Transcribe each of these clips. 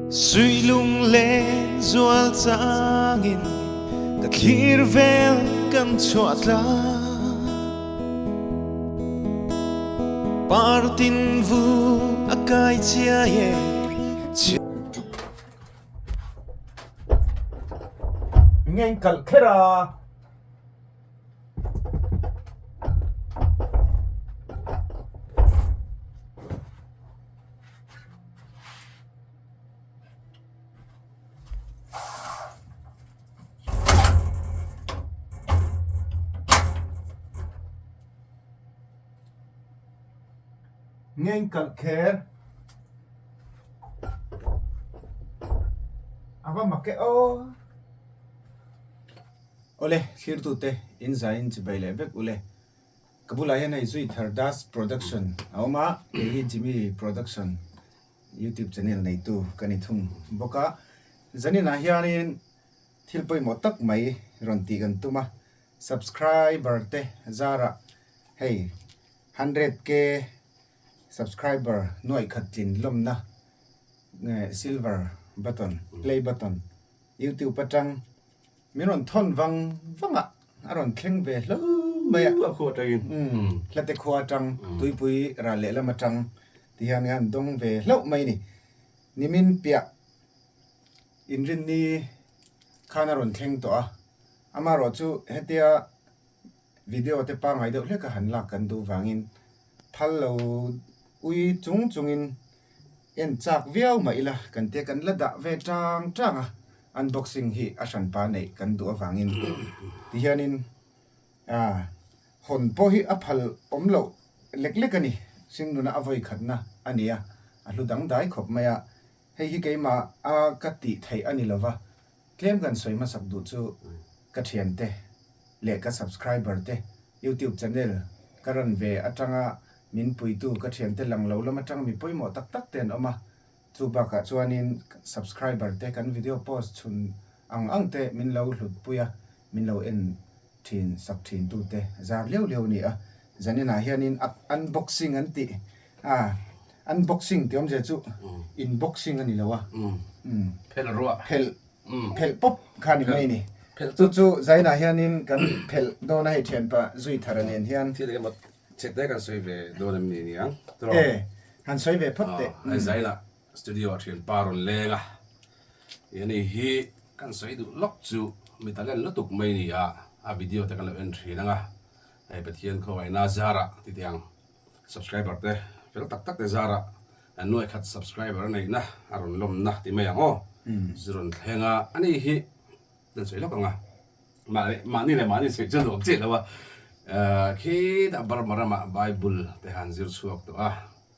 Suih lunglen zual changin ka thlir vel kan chhuah tlang. Partin vu a kai chiai e. Nge in kalh kher a. Ngeng kalh kher a va mak e aw. Awle thlirtute in zaiin chibai leh vek ule. Ka bulah hian hei zui thar Das Production a awm a, kei hi Jimmy Production YouTube channel neitu ka ni thung bawk a. Zaninah hianin thil pawimawh tak mai rawn tih kan tum a, subscriber te zarah hei 100k subscriber nuaih khat tlin lawmna silver button play button YouTube atang Min rawn thawn vang vang a, a rawn thleng ve hlo mai a. Hla khua atangin. Umm, hlate khua atang, tuipui ral lehlam atang ti hian an dawng ve hlauh mai ni. Nimin piah inrinni khan a rawn thleng tawh a, amaherawh chu hetia video te pangngai deuh hlek a han lak kan duh vangin phal lo ui chung chungin En chak viau mah ila kan tia kan la dah ve tang tang a, unboxing hi a hranpa neih kan duh avangin tihianin ah hawn pawh hi a phal awm loh lek lek a ni, hringnuna a vawi khatna a ni a, a hlu dangdai khawp mai a, hei hi keimah a ka tih theih a ni lova, tlem kan sawi hmasak duh chu ka thiante leh ka subscriber te YouTube channel ka rawn ve atanga min puitu ka thiante lang lo lam atang mi pawimawh tak tak te an awm a, chu bakah chuanin subscriber te kan video post chhun ang ang te min lo hlut pui a, min lo en thin sak thin tu te zar liau liau a ni a, zaninah hianin unboxing an tih a unboxing tih awmzia chu inboxing a ni lo a, phelh ruah phelh Phelh pawp kha ni mai ni. Chu chu Zainah hianin kan phelh dawn a hei thianpa zui thar nen hian. Thil engemaw che te kan sawi ve dawn em ni niang tiraw? E, han sawi ve phawt teh. Hei Zainah studio ah thianpa rawn leng a, yani hi kan sawi duh lawk chu mi talent lutuk mai ni a, a video te kan lo en thin ang a, hei Pathian khawngaihna zarah titiang Subscriber te fel tak tak te zarah nuai khat subscriber a neihna a rawn lawmna ti mai ang aw. Zu rawn thleng a, ani hi kan sawi lawk ang a, mahni mahni leh mahni sawi chu nuam chiah lo a, khitah Burma ramah Bible te han zir chhuak tawh a,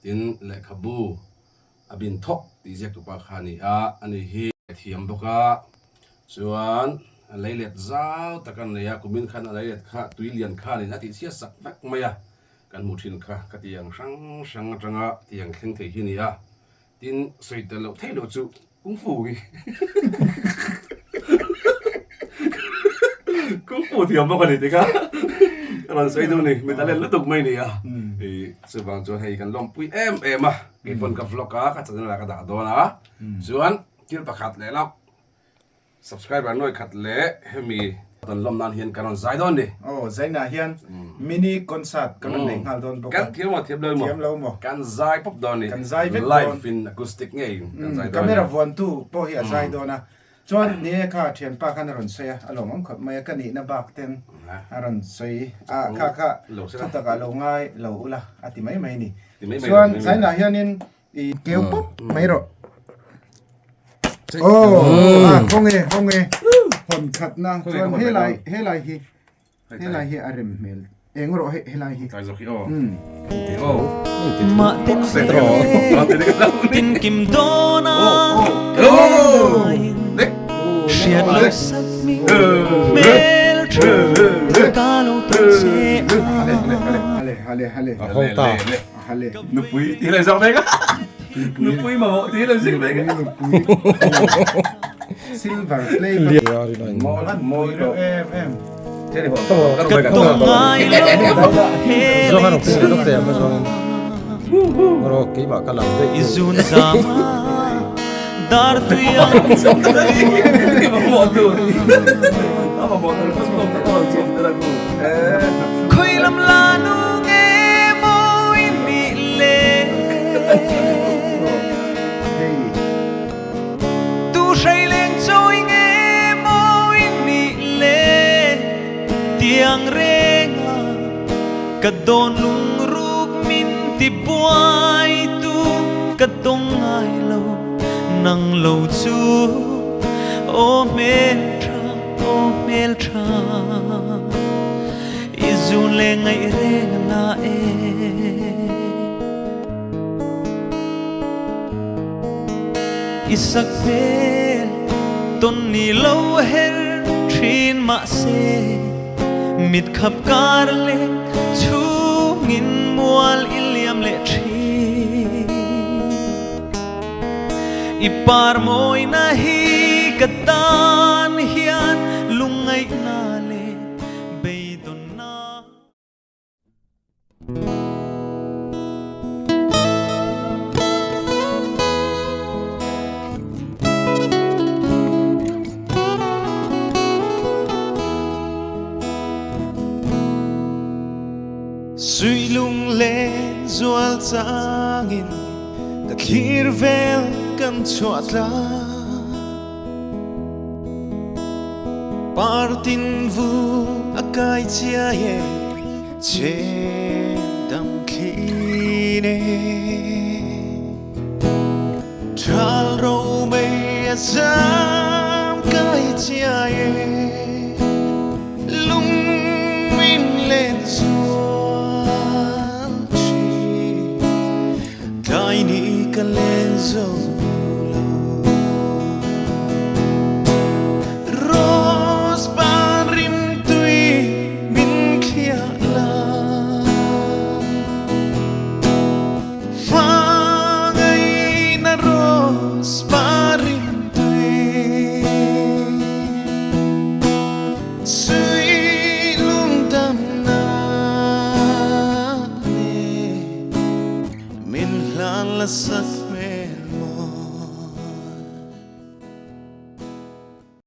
tin lehkhabu a bin thawk tih ziak tupa kha a ni a, ani hi a thiam bawk a, chuan leilet zau tak a nei a, kumin khan a leilet kha tui lian khanin a tihchhiat sak vek mai a. Kan hmuh thin kha ka tiang hrang hrang atanga tiang thleng thei hi a ni a, tin sawi tel loh theih loh chu kung fu hi kung fu thiam bawk a ni tih kha ka rawn sawi duh a ni, mi talent lutuk mai a ni a, ih chuvang chuan hei kan lawmpui em em a, keipawn ka vlog a ka channel ah ka dah dawn a, chuan thil pakhat leh lawk. Subscriber nuai khat leh hemi rawn lawm nan hian kan rawn zai dawn ni. Aw, zainah hian mini concert kan rawn nei nghal dawn bawk a. Kan thiam maw thiam lo maw? Thiam lo maw? Kan zai pawp dawn ni. Kan zai vek dawn. Live in acoustic ngei kan zai dawn ni. Camera vuantu pawh hi a zai dawn a. Chuan ni e kha thianpa khan a rawn sawi a, a lawmawm khawp mai a, ka nihna bak ten a rawn sawi a, kha kha thutak ah lo ngai lo ula a ti mai mai ni. Chuan zainah hianin I keu pawp mai rawh. Oh, ah, hawng e, hawng e. Hawn khatna chuan helai helai hi helai hi a rem hmel. Eng rawh he helai hi. Tlai zawk hi aw. Um. Aw. Mah ten tin kim dawna hriat lo sak mi hmel tha ka lo tawn che a. Hale hale hale. A hawng ta. Hale. Nupui tih leh zawk mek a. Nupui mamawh tih leh zik mek a. Nupui. Silver play button. Mawi reuh em em. Ka tawng ngai lo he lei chungah I zun zama Dar tui ang Khawi lam la nu nge maw i nih le Tu hrei leng chawi nge maw i nih le Tiang renga ka dawn lungruk min ti buai tu ka dawng ngai lo nang lo chu aw hmeltha aw hmeltha i zun leh ngaih reng na e. I sak hmel tawn ni lo her thin mahse mit khap kar leh chhungin mual i liam leh thin. I par mawina hi ka tan hian lungngaihna leh beidawnna. Suih lunglen zual cangin ka thlir vel kan chuah tlang. Partin vu a kai cia e chen dam thli ne. Ṭhal romei a zam kai cia e lung min len zual chin. Tlai ni ka len zo lo. Rose ban rim tui min thliah la. Hmangaihna rose ban rim tui. Sui lungdamna nen. Min hlan la sak